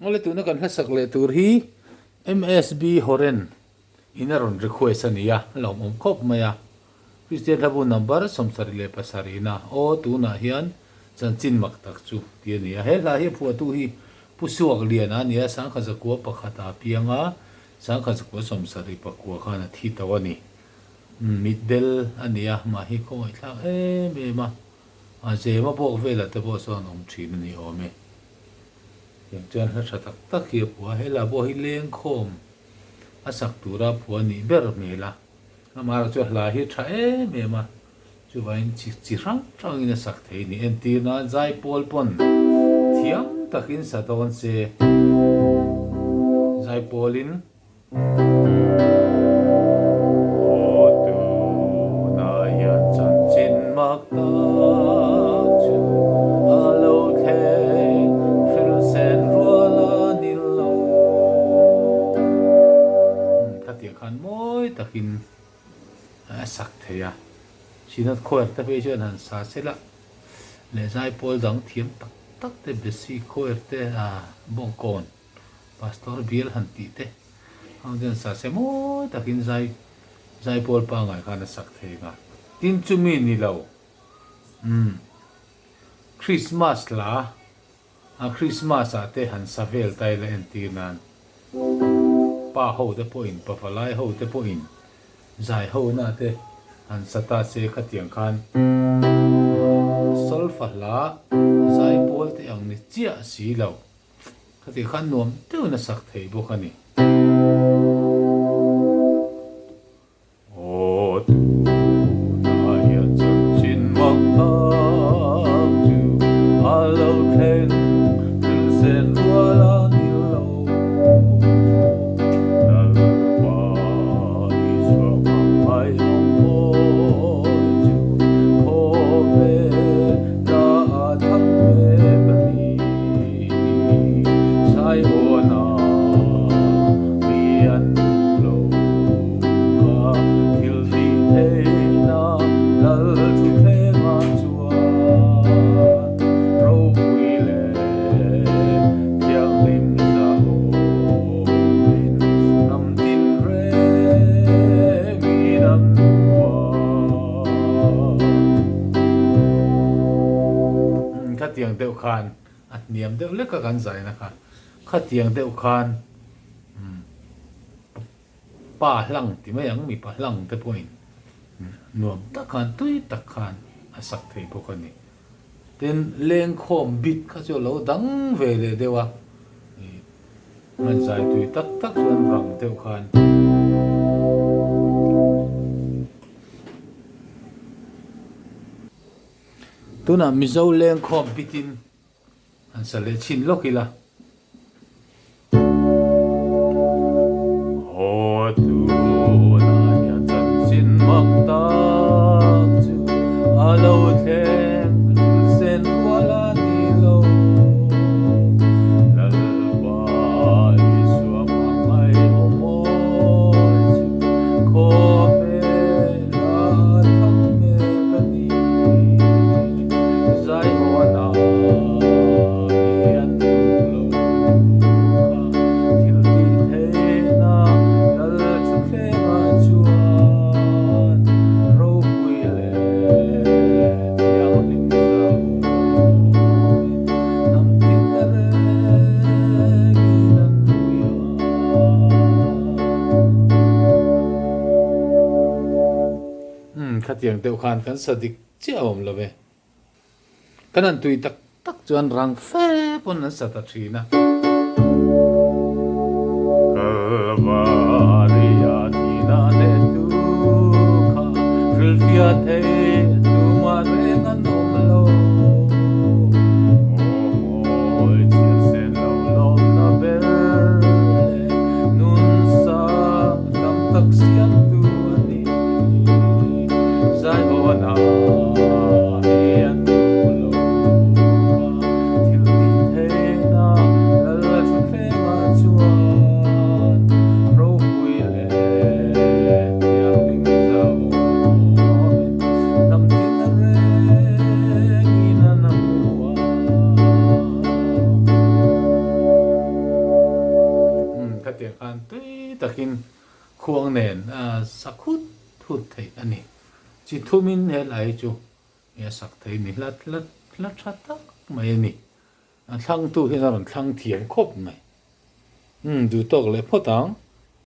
Awle tuna kan hlasak leh tur hi MSB Horen in a rawn request a ni a, a lawmawm khawp mai a. Kristian hlabu number 77 ina aw tunah hian chanchin mak tak chu ti a ni a. He hla hi a phuahtu hi Pu Suak Liana a ni a, Sangkhat zakua pakhata a piang a, Sangkhat zakua 79 khan a thi tawh a ni. Mitdel a ni a, mah hi khawngaihthlak em em a, a zema bawk velah te pawh chuan awm thin a ni awm e. Tiang chuan hla tha tak tak hi a phuah a, he hla pawh hi lengkhawm a sak tura phuah a nih ber hmel a, amaherawhchu chu hla hi a tha em em a, chuvangin chi chi hrang hrangin a sak thei a ni. Entir nan zaipawl pawn thiam takin sa dawn se, zaipawlin. Aw tunah hian chanchin mak tak chu a lo thleng hril sen rual a ni lo. Khatiang khan mawi takin a sak thei a, Synod Choir te phei chuan han sa sel a, leh zaipawl dang thiam tak tak te Besi Choir te a bawngkawn. Pastor bial han tih te ang chuan sa se mawi takin zai zaipawl pangngai khan a sak thei ang a. Tin chumi ni lo umm Christmas hla a Christmas ah te han sa vel ta ila entir nan pa ho te pawhin pa valai ho te pawhin zai ho na te han sa ta se khatiang khan solfa hla zaipawl te ang ni chiah si lo. Khati khan nuam deuhin a sak thei bawk a ni. Aw tunah hian chanchin mak tak chu a lo thleng, thil sen rual a ni lo. Lalpa Isua hmangaihawm mawi chu khawvel la a thang mek a ni. Saihawnah mi an duh lo kha thil tih theihna lal thutthlengah chuan ropui leh thianghlim zahawmin hnam tin rengin an hmu a. Khatiang deuh khan a hniam deuh lek a kan zaina kha khatiang deuh khan pa hlang ti mai ang mipa hlang te pawhin nuam tak khan tui tak khan a sak thei bawk a ni. Tin lengkhawm bit kha chu a lo dang ve leh deuh a an zai tui tak tak chuan rang deuh khan. Tunah Mizo lengkhawm bitin an sa leh chhin lawk ila. Aw tunah hian chanchin mak tak chu a lo thleng thil sen rual a ni lo. Lalpa Isua hmangaihawm mawi chu khawvel a thang mek a ni. Zaihawnah mi an duh lo kha thil tih theihna lal thutthlengah chuan ropui leh thianghlim zauhin hnam tin rengin an ui a. Umm khatiang deuh khan kan sa dik chiah awm lo e. Kan han tui tak tak chuan rang fe pawn an sa ta thin a. Kalvaria thina leh tu kha hrilhfiah thei tumah reng an awm lo. Aw mawi chhiar sen lo lawmna ber leh nun sang tam tak siamtu a ni. Zaihawnah hi an duh lo a, thil tih theihna lal thutthlengah chuan ropui leh thianghlim zauhin ah khan tui takin khuang nen a sak hut hut theih a ni. Chi thumin he hla hi chu a sak theih a ni hla hla hla tha tak mai a ni. A thlangtu hian a rawn thlang thiam khawp mai. Umm duh tawk leh phawt ang.